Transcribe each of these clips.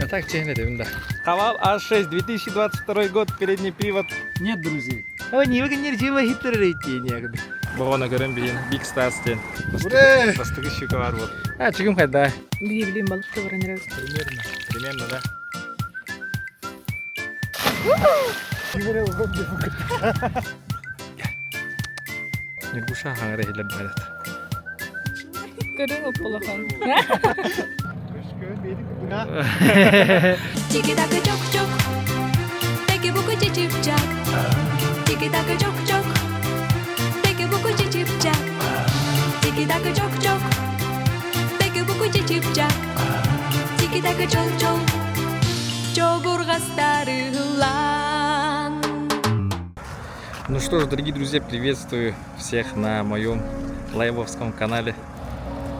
А так честно да. Хавал А6, 2022 год, передний привод. Нет друзей. Ой, не выгонердила хитрый некогда. Богона көрөн биһин Big Stars диэн. Ура! Бастакы щука бар вот. А, чигим хайда. Билим балыкты баран эрэ. Примерно. Примерно, да. Нюргуша хаҥара иһиллэр баҕайыт. Көрүҥ опполахан. Tiki-taka чок-чок, теки-буку чичипчак. Tiki-taka чок-чок, теки-буку чичипчак. Tiki-taka чок-чок, теки-буку чичипчак. Tiki-taka чол-чол, чобурҕастарылан. Ну что ж, дорогие друзья, приветствую всех на моем лайвовском канале.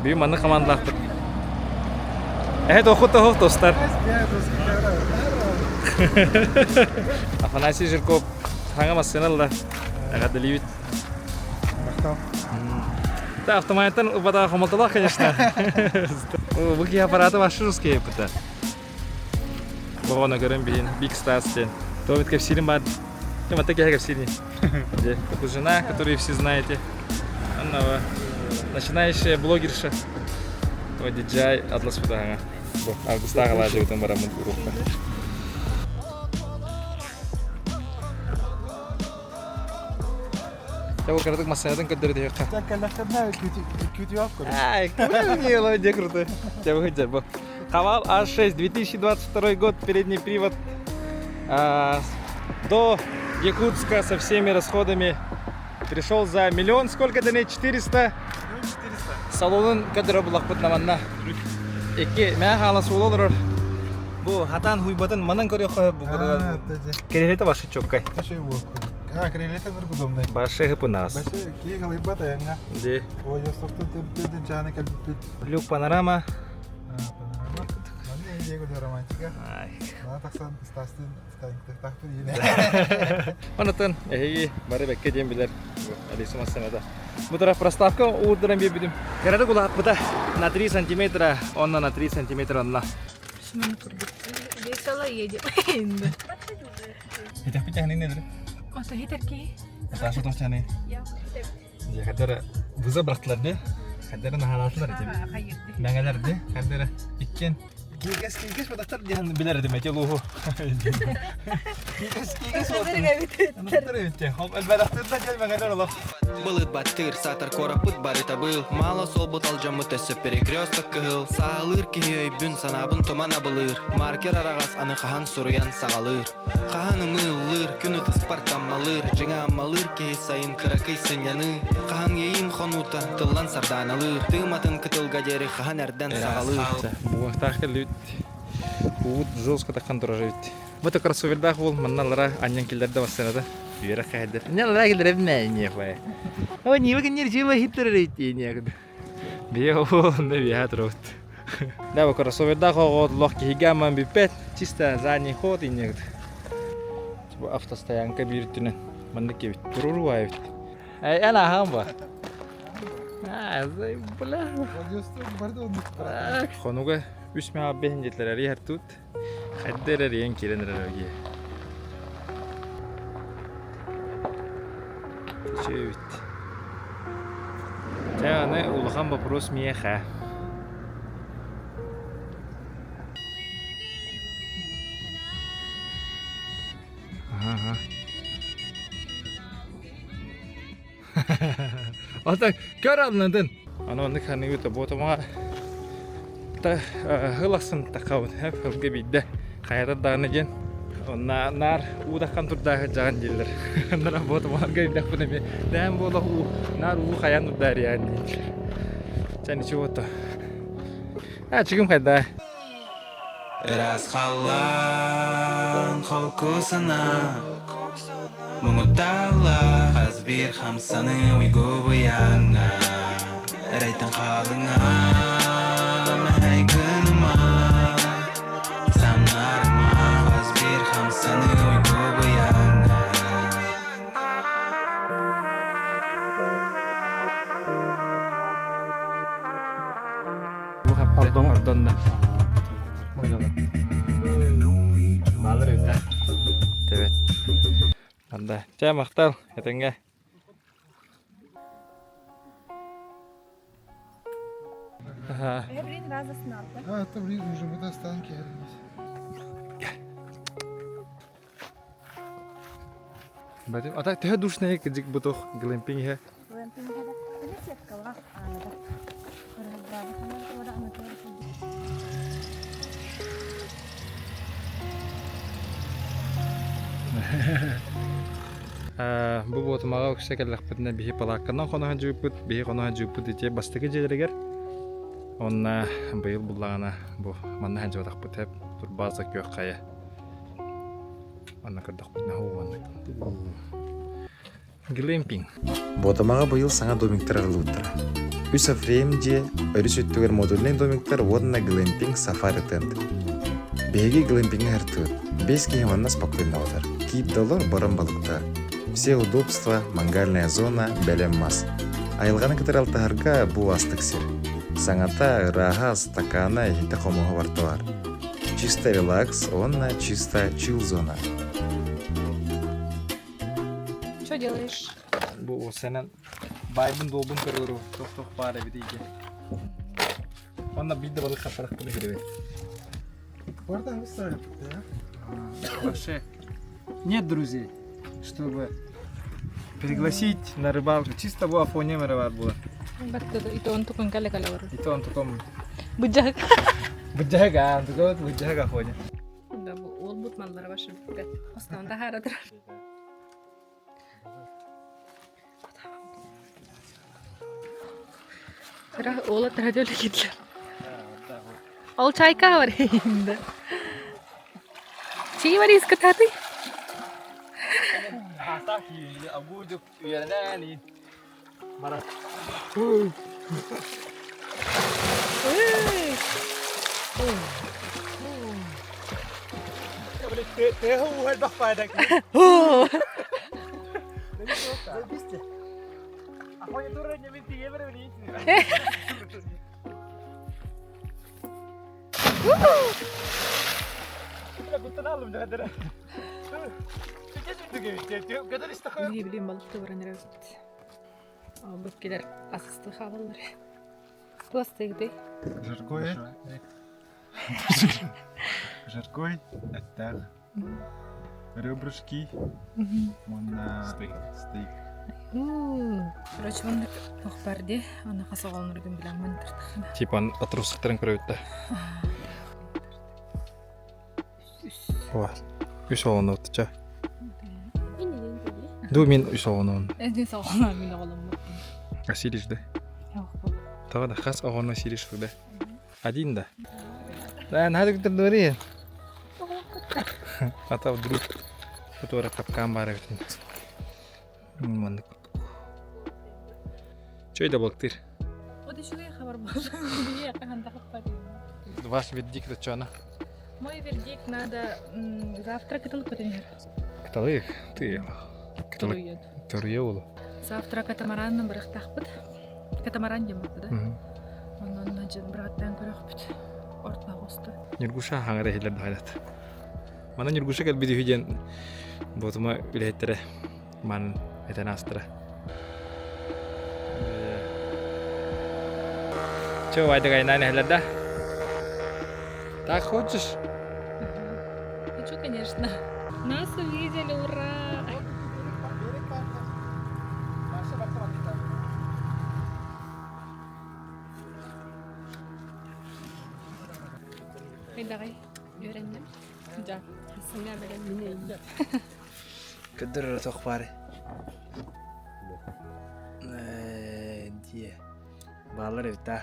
Бүгүн маннык командалаахпыт. Это охот охот тостар. Афанасий Жирков саҥа массыына ылла. Эҕэрдэлиибит. Да, автоматтан ылбатаҕа хомолтолоох, конечно. Бу киһи аппарата вообще русские это. Боҕоно көрөн биһин Big Stars диэн. То бит кэпсиирим баар. Ким ата киһи кэпсиирни. Дьэ, жена, которую все знаете. Анна начинающая блогерша. То диджай Атлас Футаҕа. Бу августаах алаадьыбытын бараммыт уруохха. Дьэ, бу кыратык массыынатын көрдөрө түһүөххэ. Ай, круто, где круто. Дьэ, бу сылдьар бу. Хавал А6, 2022 год, передний привод. А, до Якутска со всеми расходами пришел за миллион, сколько это 400? Салонун көрдөрө булахпыт наманна. Икки мээ хаала суола олорор. Бу хатан хуйбатын манан көрүөххө бу Керелете башы чоккай. А, крелете бір удобный. Башы хыпынаас. Башы кии халыйбат аяңа. Де. Ой, остовтан төптөдөн жааны кэлбиппит. Люк панорама. Панорама. Манна идея көрдө романтика. Ай. Мана тахсан Стастын тахпын ине. Онотон эһиги бары бэккэ диэн билэр Алиса массыыната. Бу тараф проставка уурдуран биэрбитим. Кыратык улааппыта на 3 сантиметра, онно на 3 сантиметра онно. Весело едем. Хитэх питэхнин недер. Ото хитерки. Саша тохчаны. Дьэ хадара вызов бырахтылар дии. Хадара наһаалаатылар этим. Мэҥэлэр дии. Хадара иккиэн Киикэс киикэс батахтар диэн билэр этим эти луһу. Киикэс киикэс Анаттар эбит. Элбэдэхтэр диэн мэҥэлэр олох. Былыт баттыыр, саатар куораппыт барыта быыл Мало суолбут алдьаммыт өссө перекресток кыһыл Саалыыр киһи өйбүн санаабын туман абылыыр Маркер араҕас аны хаһан суруйан саҕалыыр Хаһан ымыыллыыр, күн ытыспар таммалыыр Дьиҥэ аммалыыр киһи сайын кыракый сынньаныы Хаһан иэйиим хонуута тыллан сардааналыыр Тыыматын кытылга диэри хаһан эрдэн саҕалыыр Бугуохтаах кэллибит. Уут жестко таххан турар эбит. Бу да кроссовердаах уол манна аллара анньан киллэрдэ массыыната. Үөрэх кэһэрдэр. Не аллара киллэрэбин не хуай. Ой, не выгонер жила хитрый не. Бие онно биэ турабыт. Да, бу кроссовердаах оҕо лох киһигэ аман бүппэт. Чисто задний ход иннегит. Бу автостоянка биир өттүнэн маннык кэбит. Туруру эбит. Эй, эн аһаан ба. Бля. Хонуга үс мега бэһин диэтилэр эрийэр тут. Хайда эрэ эрийэн киирэн эрэр эбит. Үчүгэй Чэ, аны улахан вопрос миэхэ. Ага. Ата көр аннадын. Аны оннук ханыгы тобуотумаҕа та хылахсын таххабыт хэп хылга биирдэ хайата даҕаны диэн онна наар уу даххан турдааһы дьаҕан дииллэр нара буотумаҕа ирдэхпин эмиэ дээн буола уу наар уу хайан турдаарыйаан дииллэр чэ ничего то а чигим хайда Ыраас халлаан холку санаа Муҥутаалла хас биир хамсаныы уйгу быйаҥҥа Эрэйтэн хаалыҥа мэһэй гыныма Самнарыма хас биир хамсаныы уйгу быйаҥҥа Ордон ордонна. Баалар эбит Тэбэт. Анда. Чэ, махтал, этэҥҥэ. Ага. А, это блин, уже мы достанки. А так төһө душный кыдьык бутух глэмпинг иһэ? Бу буотумаҕа үксэ кэллэхпитинэ биһи палаакканан хоноһон дьуйпут, биһи хоноһон дьуйпут ити бастакы дьиэлэригэр. Онно быйыл буллаҕына бу манна сылдьыбатахпыт эп турбааза күөх хайа. Онно көрдөхпүтүнэ уонна Глэмпинг. Буотамаҕа быйыл саҥа домиктар арыллыбыттара. Үс Афрейм дьиэ, өрүс өттүгэр модульнай домиктар уонна глэмпинг сафари тент. Биһиги глэмпиҥҥэ ыһыртыбыт. Биэс киһи манна спокойно отар. Киит да олор, борон балыктар. Все удобства, мангальная зона, бэлэм мас. Айылҕаны кытары алтыһарга бу астык сир. Саҥата, ырааһа, стакана, иһитэ-хомуоһа барыта баар. Чисто релакс уонна чисто чил зона. Что делаешь? Бу сенен байбын долбун көрөрү тох-тох баар эбит иге. Онно биир да балык хаппарахпын үһүрүбүт. Барда выставили, да? Вообще нет друзей, чтобы пригласить на рыбалку. Чисто бу Афоня рыбар була. Баттада ито он тукун кале кале бар. И то он таком Быдьак. Быдьага, он такой вот быдьага Афоня. Да, бу ол бут маллара башы битте. Остан да харатыр. Тара ола тара китлер. Ол чайка бар инде. Чии бар искататы. Билим балыкты баран эрэбит. Бу килер асысты хаалаллар. Пластыгды. Жаркое. Жаркой, эттээх. Ребрышки. Уонна Стейк. Стейк. Короче, оннук туох бар дии. Аны хас оҕолоноргун билэммин тартахына. Типа отростактарын көрөбүт да. Ва. Үс оҕону ча. Ду мин үс оҕонуун. Эдин соҕолон мин оҕоломмут. Василий да. Тоҕо да хас оҕону сириш да. Один да. Да, надо как-то дворе. А то вдруг который капкан бар эбит. Маннык. Чөй да балыктыр. Вот үчүгэй хабар буолла. Ваш вердикт оччоно? Мой вердикт надо завтра кытыл көтөнөр. Кыталык, ты. Кыталык. Торуйа улу. Завтра катамаранны бырахтахпыт. Катамаран диэн да? Онон дьон быраттан көрөхпүт. Ортла хосто. Ньургуша хаҥара иһиллэр баҕайдат. Манна Ньургуша кэлбит үһү диэн Ботума үлэһиттэрэ манан этэн аастара. Че, вайдагайнаан эһэлэр да? Так хочешь? Хочу, конечно. Нас увидели, ура! Хайдаҕай, үөрэнним. Дьа, сиҥэ бэлэм мин эйиин. Көддөр тох баары. Дие. Баалар эбит аа.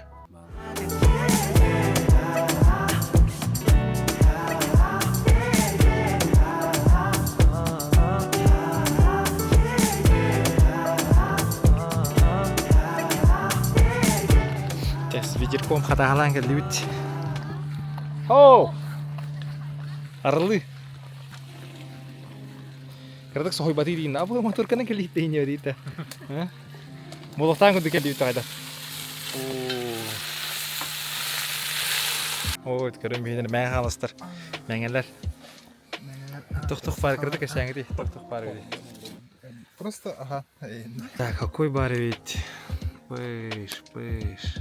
Тэс ветерком хатаалаан кэллибит. Хоу! Арылы. Кыратык соһуйбатыы диин. Абы моторканы кэлииттэйин диэтэ. Молохтаан курдук кэллибит тоҕайда. Ой, көрөн биһинер мэҥэ хааластар. Мэҥэлэр. Тохтох паар кырды кэсээҥити. Тохтох паар эбит. Просто, ага. Так, какой бар ведь? Пыш, пыш,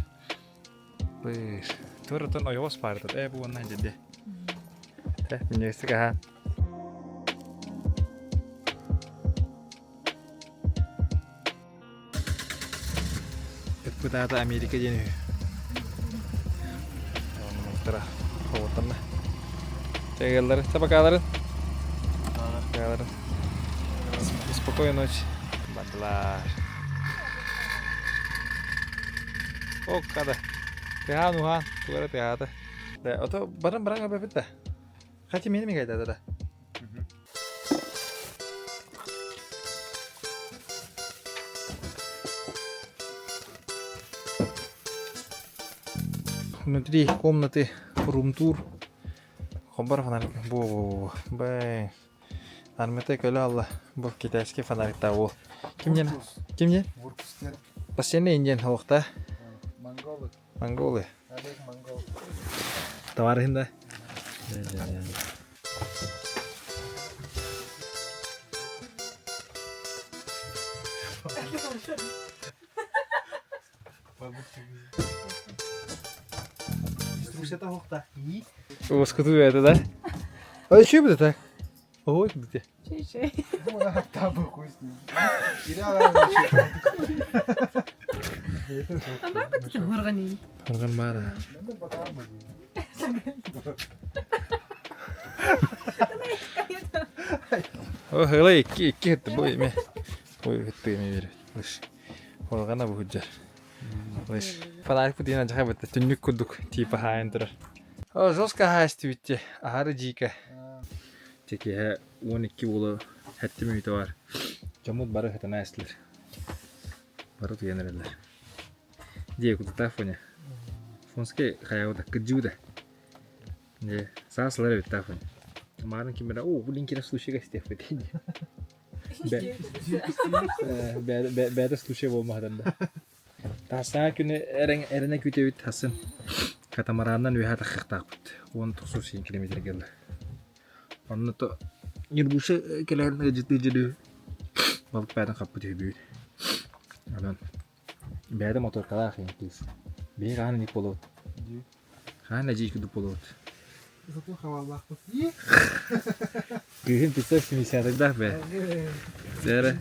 пыш. Тур отон ойоҕос баар этот. Э, бу онна деді. Э, минньигэстик аһаан. Ыппыт аата Америка диэн үһү. Оннуктара хоботторно. Чэгэллэр, табакаларын. Табакаларын. Спокойной ночи. Бардылар. О, када. Тыаан уһаан, тугара тыаата. Да, ото баран баран көрбөппүт да. Хати мени ми кайда да. Внутри комнаты рум-тур. Хобар фонарик. Бу, бу, Армете көлө алла. Бу китайский фонарикта ол. Ким диэн? Ким диэн? Постоянно индиан холохта. Монголы. Монголы. Олег Монгол. Товарыһын да? Уоскутуу это, да? А еще бы так? Ой, где? Чэй-чэй. Табы хуй с ним. Хоргани. Хорган баар. О, хыла икки икки хытты бу эме. Ой, хытты эме берет. Лыш. Хоргана бу худжар. Лыш. Фонарик бу диэн жаха бытта түннүк курдук типа хаайын турар. О, жестко хаастыбитте. Ахары жика. Текиһэ 12 буола сэттэ мүнүүтэ баар. Дьоммут бары хатана эстилэр. Бары утуйан эрэллэр. Дьиэ кутутаах фоня. Фонскай хайаҕа кырдьыбыта. Дьэ, саас ылар эбит фоня. Маарын ким эрэ, о, блин, кирэ случайга истиэхпит Бэйэтэ случай буолмаһытан да. Таастаах күнү эрэнэ күүтэбит хасын катамаранынан үөһэ таххыахтаахпыт. 19 километрга ыла. Онно то Ньургуша кэлэһин ыалдьыттыы дьүлүү балык бээтин хаппыт үһүбүт. Онон бэйэтэ моторкалаах иһин кыыс. Биһи хаһан иник буолуот? Хаһан эдьиий курдук буолуот? Зато хаваллаахпыт. Кыыһын представь 70-даах бээ. Сэрэ.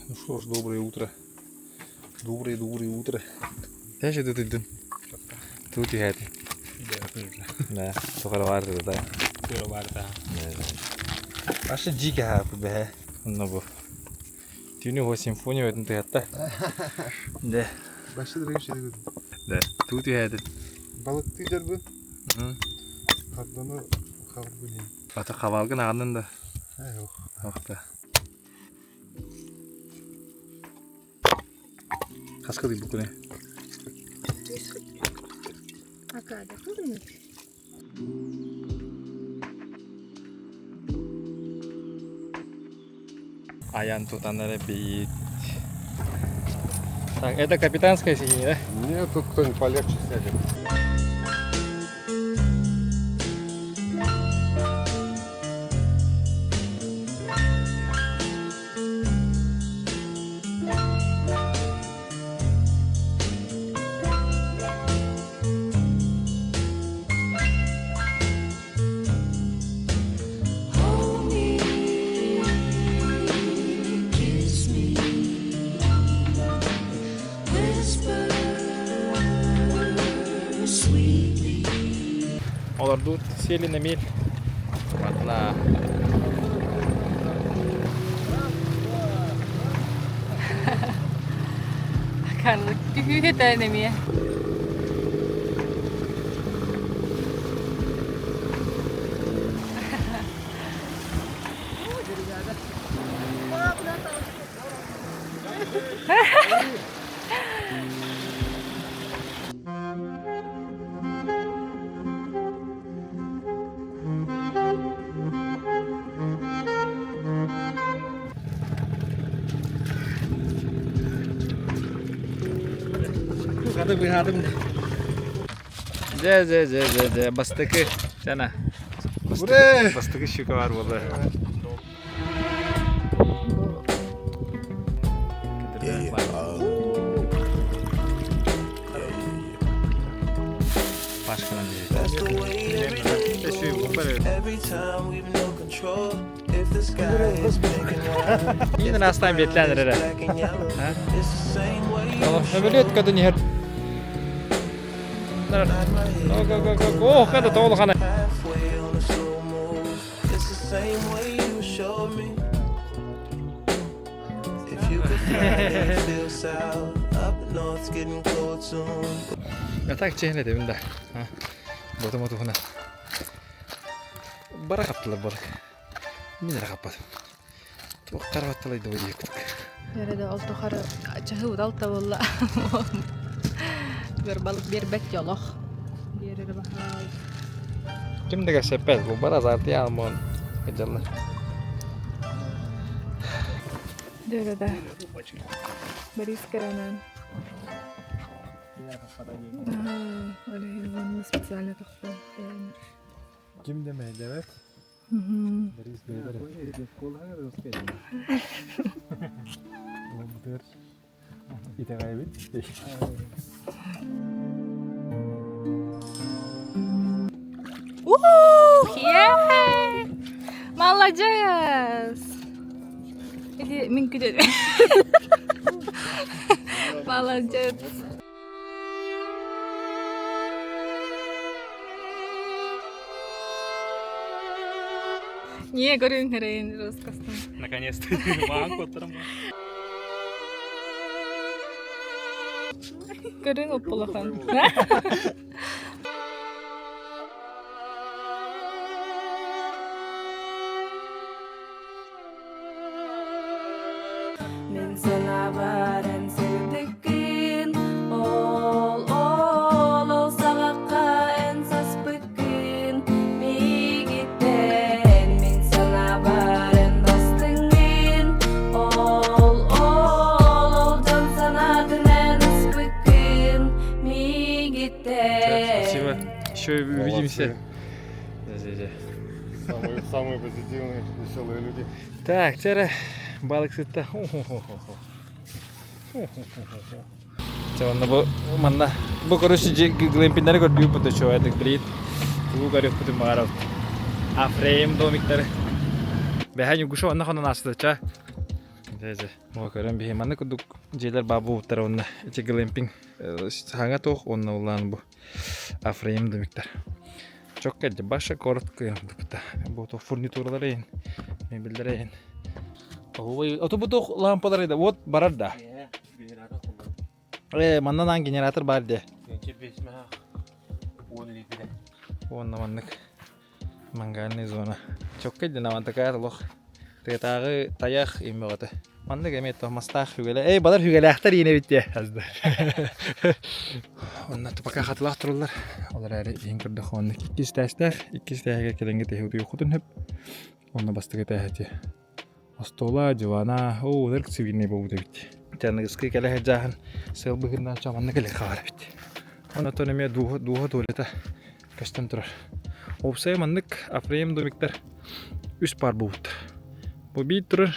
Ну что ж, доброе утро. Доброе, доброе утро. Я же тут иду. Тут я это. Да, тоқара да. Тура Аша дьигэ бэһэ. Онно бу. Түүнү хо симфония өтүн тыһатта. Да. Башы дырыгы шедигүн. Да. Тут түһээтин. Балыкты дербин. Харданы хабыр Ата хабалгын ағаннан да. Ай, ох. Охта. Хаска дый бу күнэ. Акада кылдың. Аян тутан бит. Так, это капитанское сиденье, да? Нет, тут кто-нибудь полегче сядет. Hold me, kiss me, whisper sweetly. Олордут сели на мель. Батла. Карлык түһүүһэ эмиэ. Хаты быһаатым. Дьэ, дьэ, дьэ, дьэ, дьэ, бастакы сана. Бастакы щука бар буолла. Иин астан бетлән эрэ. Сөмөлүөт көтөн иһэр. Го го го го го хада тоолхана. А так чехне дебин да. Ботом отуһуна. Бара хаптылар балык. Мин эрэ хаппатым. Туох харабатталай да диэккүтүк. Эрэ да ол тухары чаһы удалта буолла. Бер балык биэрбэт дьолох. Биэрэр баһаал. Ким да кэпсэппэт, бу бар азарты алмон кыдьаллар. Дөрө да. Борис Каранан. Ол специально тохтон. Ким да мэйдэбэт. Борис бэйдэр. Бутыр итэҕэйбит. Ух, yeah! Молодец! Или мин күтөбүн. Молодец! Не, көрүҥ эрэйин раскастан. Наконец-то маан куоттарым. Көрүҥ опполахан. Мин санаабар эн сырдыккын, ол, ол, ол саҕахха эн саспыккын, миигиттэн мин санаабар эн бастыҥҥын, ол, ол, ол дьон санаатын эн ыспыккын, миигиттэн. Спасибо. Еще увидимся. Самые, самые позитивные, веселые люди. Так, чэрэ балыксытта. Чэ, онно бу манна бу короче глэмпиннэри көрдүүр бу чуо блин тугу көрүөхпүтүн баҕарабыт. А-фрейм домиктары. Бэһэ ньугушу онно хонон ааста Дьэ, Бу көрөн биһи манна курдук дьиэлэр баа буолбуттара уонна ити глэмпинг саҥа туох уонна улаан бу А-фрейм домиктар. Чокка баша коротко бу фурнитуралар эйин мебеллер эйин Ото бу туох лампалар да вот барар да. Э, манна наан генератор бар де. Уонна маннык мангальный зона. Чокка динаман такая лох. Тыатааҕы тайах иммөҕөтө. Маннык эмиэ мастаах хүгэлэ. Эй, балар хүгэлээхтэр иинэ битте. Онно пока хатылаах туруллар. Ол эрээри иһин көрдөх онно иккис этээстээх, иккис этээһигэр кэлэҥҥэ тэһи утуйуоххутун сөп. Онно бастакы этээһэ ити остуола, дивана, оо, ынырык цивильный буолбут эбит. Аныгыскы кэлэ сылдьааһын сыал быһыытынан манна кэлэ хаалар эбит. Онтон эмиэ дууһа, дууһа туалета көстөн турар. Уопсайа маннык А-фрейм домиктар үс паар буолбуттар. Бу биир турар,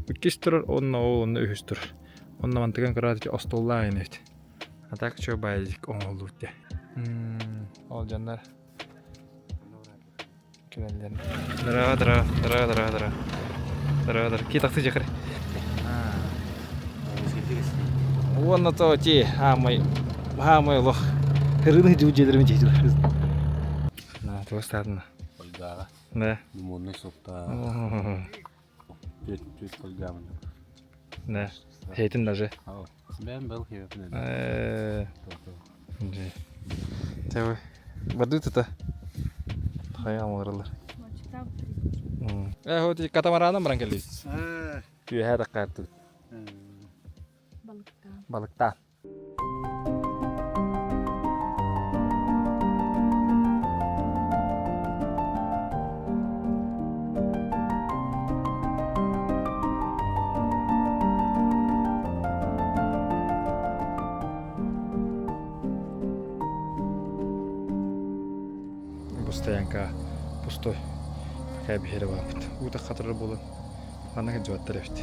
иккис турар, уонна ол онно үһүс турар. Онно мантыган көрөөт остуоллаах эбит. А так чё баайдик оҥоһуллубут дии. Ол дьоннор кэлэллэр. Дара дара дара дара дара дара дара ки тахсы жакыр. Уонна то ти хаамай хаамай олох хырыны жуу дьиэлэрин дьиэтилэр. На туостаатына. Ольгаҕа. Да. Лимонный сокта. Түөт түөт Ольгабын. Да. Хейтин даже. Бэм был хебепин. Тэвэ. Бардыт это. Хайа амарылар. Э, вот катамараnan баран келдик. Үөһэ таххааттыбыт. Балыктаан. Балыктаан. Бу стоянка Пустой. Пока биһиэрэ бааппыт. Уута хатырар буолан манна сылдьыбаттар эбит.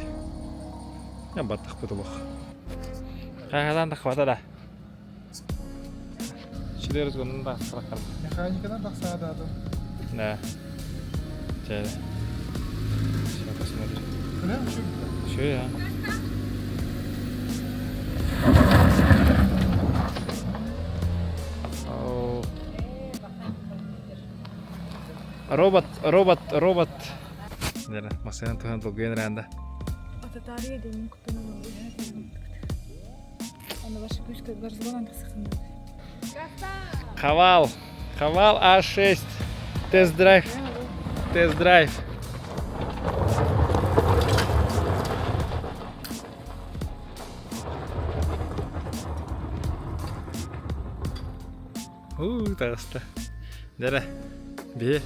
Я баттахпыт олох. Хайадан да хвата да. Четыре разгонун да сараккар. Механикадан тахсаада Да. Чэ. Сейчас посмотрим. Прям чуть. Все я. Робот, робот, робот. Дere, masaydan tuhan долгуйан эрэнда. Ататария диэн куттанан Аны башы күскө гарзгонан тахсахын. Хавал, Хавал А6, тест-драйв, тест-драйв. Уу, таҕыста. Дьэрэ, биһи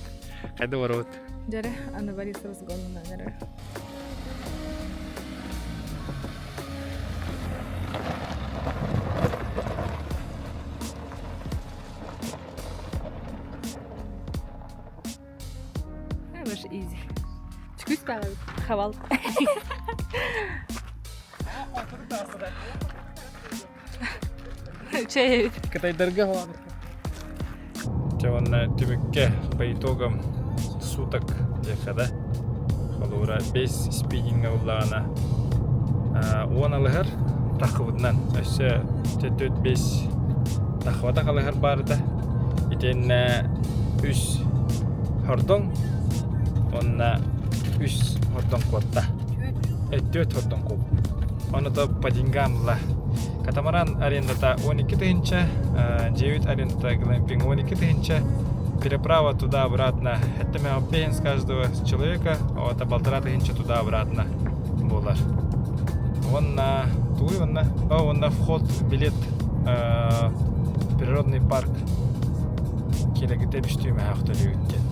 хайда барабыт? Дьэрэ, аны Борис разгонунан эрэ. Баш изи. Чүкүс тагы хавал. Чэй. Кытайдарга Чэ уонна түмүккэ по итогам суток диэххэ да холобура бэс спиннингэ ыллаҕына уон алыһар таххыбытынан өссө төрт бэс таххыбатах алыһар баарыта итиэннэ үс хордоҥ уонна үс хордоҥ куотта түөрт хордоҥ куоппут Ону то по деньгам ылла. Катамаран арендата 12 тыһыынча, дьиэбит арендата глэмпинг 12 тыһыынча, переправа туда-обратно это пенс с каждого человека, это полтора тыһыынча туда-обратно буолар. Уонна тугуй уонна? О, уонна вход, билет природный парк килэгите бүстүү мэһээх төлүүт диэн.